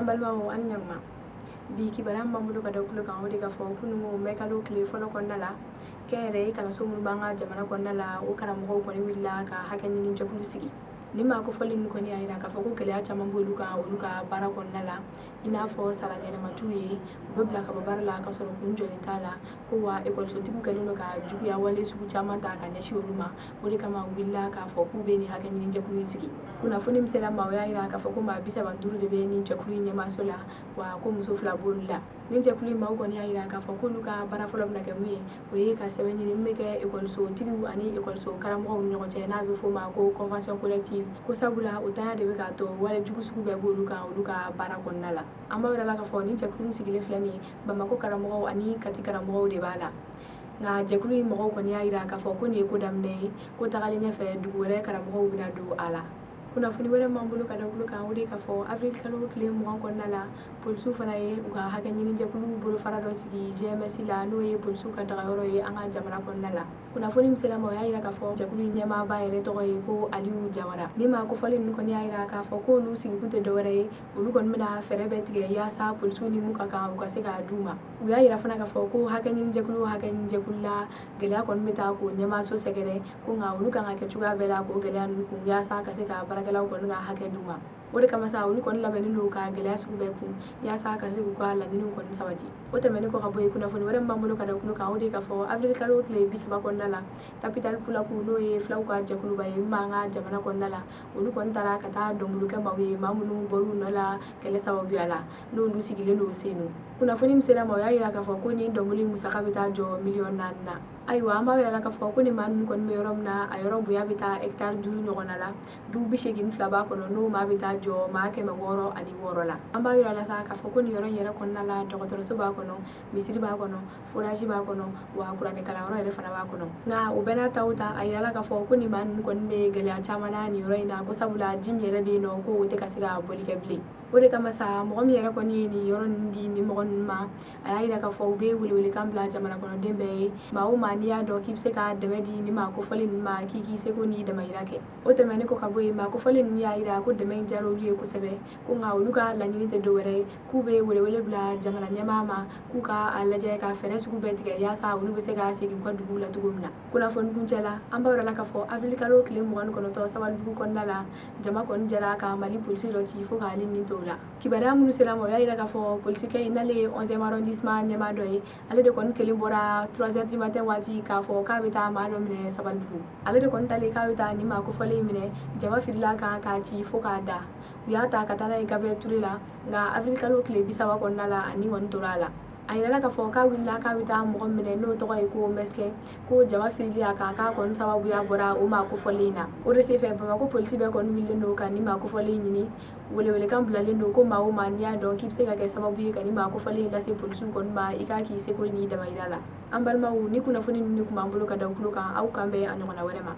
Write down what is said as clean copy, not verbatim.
An balimaw, an ni ɲakuma. Bi kibaruya min b'an bolo ka da tulo kan, o de ka fɔ kununko mɛ kalo tile fɔlɔ kɔnɔna la, kɛnyɛrɛye kalanso minnu b'an ka jamana kɔnɔna la, o karamɔgɔw kɔni wulila ka hakɛ ɲini jɛkulu sigi. Ni maa kofɔlen ninnu kɔni y'a jira k'a fɔ ko gɛlɛya caman b'olu kan olu ka baara kɔnɔna la, i n'a fɔ sara ɲɛnama t'u ye, u bɛ bila ka bɔ baara la ka sɔrɔ kun jɔlen t'a la, ko wa ekɔlisotigiw kɛlen don ka juguya wale sugu caman ta ka ɲɛsin olu ma. O de kama u wulila k'a fɔ k'u bɛ nin hakɛ ɲini jɛkulu in sigi. Kunnafoni min sera ma, o y'a jira k'a fɔ ko maa 35 de bɛ nin jɛkulu in ɲɛmaaso la, wa ko muso 2 b'olu la. Nin jɛkulu in maaw kɔni y'a jira k'a fɔ k'olu ka baara fɔlɔ bɛna kɛ mun ye, o ye ka sɛbɛn ɲini min bɛ kɛ ekɔlisotigiw ani ekɔliso karamɔgɔw ni ɲɔgɔn cɛ, n'a bɛ f'o ma ko convention collective, ko sabula o tanya de bɛ k'a to wale jugu sugu bɛɛ b'olu kan olu ka baara kɔnɔna la. An b'a yira la k'a fɔ nin jɛkulu min sigilen filɛ nin ye, Bamakɔ karamɔgɔw ani Kati karamɔgɔw de b'a la. Nka jɛkulu in mɔgɔw kɔni y'a jira k'a fɔ ko nin ye ko daminɛ ye, ko tagalen ɲɛfɛ dugu wɛrɛ karamɔgɔw bɛna don a la. Kunnafoni wɛrɛ m'an bolo ka da tulo kan, o de k'a fɔ avril kalo tile 20 kɔnɔna la, polisiw fana ye u ka hakɛ ɲini jɛkulu bolofara dɔ sigi GMS la, n'o ye polisiw ka dagayɔrɔ ye an ka jamana kɔnɔna la. Kunnafoni min sera ma, o y'a jira k'a fɔ jɛkulu in ɲɛmaaba yɛrɛ tɔgɔ ye ko Aliyu Jawara. Ni maa kofɔlen ninnu kɔni y'a jira k'a fɔ k'olu sigikun tɛ dɔwɛrɛ ye, olu kɔni bɛna fɛɛrɛ bɛɛ tigɛ yaasa polisiw ni mun ka kan, u ka se k'a d'u ma. U y'a jira fana k'a fɔ ko hakɛ ɲini jɛkulu o hakɛ ɲini jɛkulu la, gɛlɛya kɔni bɛ taa k'o ɲɛmaaso sɛgɛrɛ, ko nka olu kan ka kɛ cogoya bɛɛ la k'o gɛlɛya ninnu kun yaasa ka se ka baarakɛlaw kɔni ka hakɛ d'u ma. O de kama sa, olu kɔni labɛnnen don ka gɛlɛya sugu bɛɛ kun yaasa ka se k'u ka laɲiniw kɔni sabati. O tɛmɛnen kɔ ka bɔ yen, kunnafoni wɛrɛ min b'an bolo ka da tulo kan, o de ye k'a fɔ avril kalo tile 30 kɔnɔna la, Tapital Pulaku, n'o ye fulaw ka jɛkuluba ye min b'an ka jamana kɔnɔna la, olu kɔni taara ka taa dɔnbulu kɛ maaw ye, maa minnu bɔr'u nɔ la kɛlɛ sababuya la, n'olu sigilen don Senu. Kunnafoni min sera ma, o y'a jira k'a fɔ ko nin dɔnbulu musaka bɛ taa jɔ miliyɔn 4 na. Ayiwa, an b'a yira la k'a fɔ ko nin maa ninnu kɔni bɛ yɔrɔ min na, a yɔrɔ bonya bɛ taa hectare 5 ɲɔgɔnna la, du 82 b'a kɔnɔ, n'o maa bɛ taa jɔ maa 606 la. An b'a yira la sa k'a fɔ ko nin yɔrɔ in yɛrɛ kɔnɔna la, dɔgɔtɔrɔso b'a kɔnɔ, misiri b'a kɔnɔ, forage b'a kɔnɔ, wa kuranɛ kalanyɔrɔ yɛrɛ fana b'a kɔnɔ. Nka o bɛɛ n'a ta o ta, a yirala k'a fɔ ko nin maa ninnu kɔni bɛ gɛlɛya caman na nin yɔrɔ in na, ko sabula ji min yɛrɛ bɛ yen nɔ, ko o tɛ ka se ka bɔli kɛ bilen. O de kama sa, mɔgɔ min yɛrɛ kɔni ye nin yɔrɔ ninnu di nin mɔgɔ ninnu ma, a y'a yira k'a fɔ u bɛ welewelekan bila jamana kɔnɔden bɛɛ ye, maa o maa n'i y'a dɔn k'i bɛ se ka dɛmɛ di nin maa kofɔlen ninnu ma, k'i k'i seko n'i damayira kɛ. O tɛmɛnen kɔ ka bɔ yen, maa kofɔlen ninnu y'a yira ko dɛmɛ in diyara olu ye kosɛbɛ, ko nka olu ka laɲini tɛ dɔwɛrɛ ye, k'u bɛ welewele bila jamana ɲɛmaa ma k'u ka a lajɛ ka fɛɛrɛ sugu bɛɛ tigɛ yaasa olu bɛ se ka segin u ka duguw la cogo min na. Kunnafoni kuncɛ la, an b'a yira la k'a fɔ avril kalo tile 29, Sabalibugu kɔnɔna la, jama kɔni jɛra ka Mali polisi dɔ ci fo k'ale ni to la. Kibaruya minnu sera ma, o y'a yira k'a fɔ polisikɛ in, n'ale ye 11e arrondissement ɲɛmaa dɔ ye, ale de kɔni kelen bɔra 3 heures du matin waati k'a fɔ k'a bɛ taa maa dɔ minɛ Sabalibugu. Ale de kɔni talen k'a bɛ taa nin maa kofɔlen in minɛ, jama filila kan k'a ci fo k'a da. U y'a ta ka taa n'a ye Gabriel Touré la, nka avril kalo tile 30 kɔnɔna la, a ni kɔni tora a la. A yirala k'a fɔ k'a wulila k'a bɛ taa mɔgɔ minɛ, n'o tɔgɔ ye ko Mɛsikɛ, ko jama filili a kan, k'a kɔni sababuya bɔra o maa kofɔlen in na. O de senfɛ, Bamakɔ polisi bɛɛ kɔni wulilen don ka nin maa kofɔlen ɲini. Welewelekan bilalen don ko maa o maa n'i y'a dɔn k'i bɛ se ka kɛ sababu ye ka nin maa kofɔlen in lase polisiw kɔni ma, i k'a k'i seko n'i damayira la. An balimaw, ni kunnafoni ninnu de tun b'an bolo ka da tulo kan. Aw kan bɛn a ɲɔgɔnna wɛrɛ ma.